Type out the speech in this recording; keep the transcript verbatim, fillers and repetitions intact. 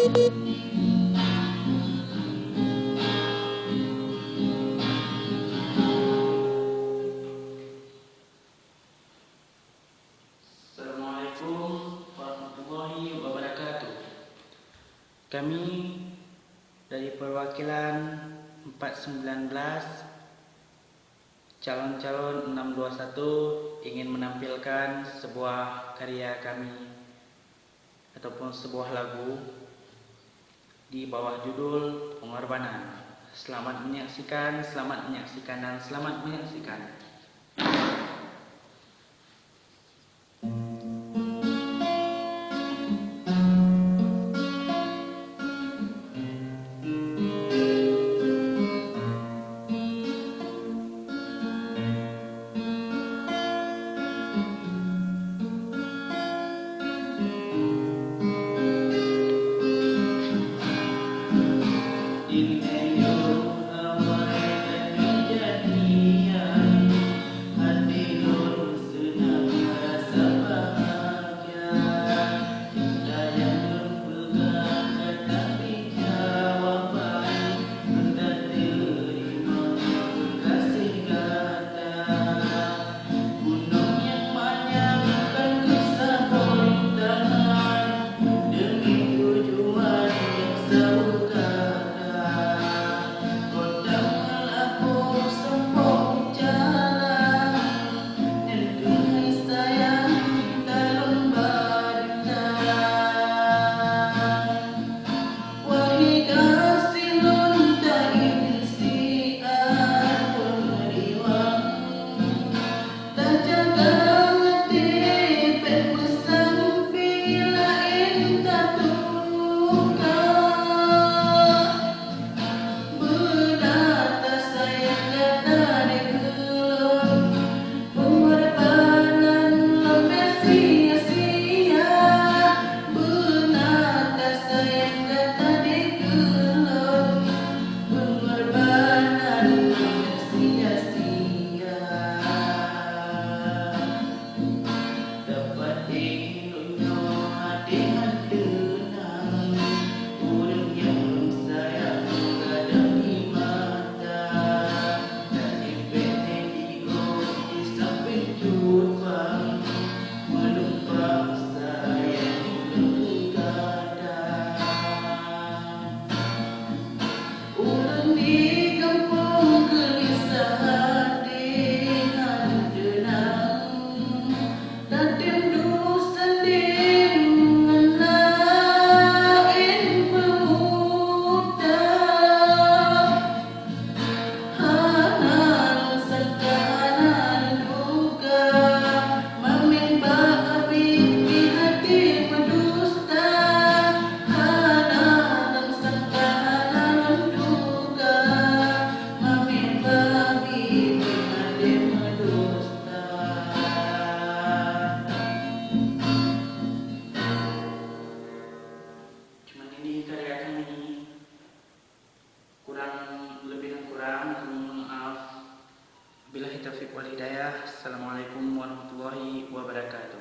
Assalamualaikum warahmatullahi wabarakatuh. Kami dari perwakilan empat sembilan belas, calon-calon enam dua satu, ingin menampilkan sebuah karya kami ataupun sebuah lagu di bawah judul Pengorbanan. Selamat menyaksikan, selamat menyaksikan, dan selamat menyaksikan. Gunong nyang manyang kon geusaboh rintangan, demi tujuan nyang seutia. Kota meulakoe seumpok jalan, nyan keuh hai sayang, talôn bak gata. Wahé gaséh lôn taizin siat peumeuliwang, tajaga até bèk meusampoe laén tatuka. Beuna tasayang gata dikeue lôn, pengorbanan lôn bèk sia-sia. Beuna tasayang gata dikeue lôn, pengorbanan lôn bèk sia-sia. Teupeu di donya hati hana teunang, ureueng nyang lôn sayang gadôh di mata. Dan di pih jiôh di sampéng cupang, meulumpang sayang lôn keu gata. Ureueng di gampông geulisah até hana teunang, tatem duek seundeng ngon laén peumuda. Hana lôn sangka, hana lôn duga, mamèh bak Habib di até meudusta. Hana lôn sangka, hana lôn duga, mamèh bak Habib di até meudusta. Cuman ini karya kami. Kurang lebih dan kurang, kami mohon maaf. Billahi taufiq wal hidayah. Assalamualaikum warahmatullahi wabarakatuh.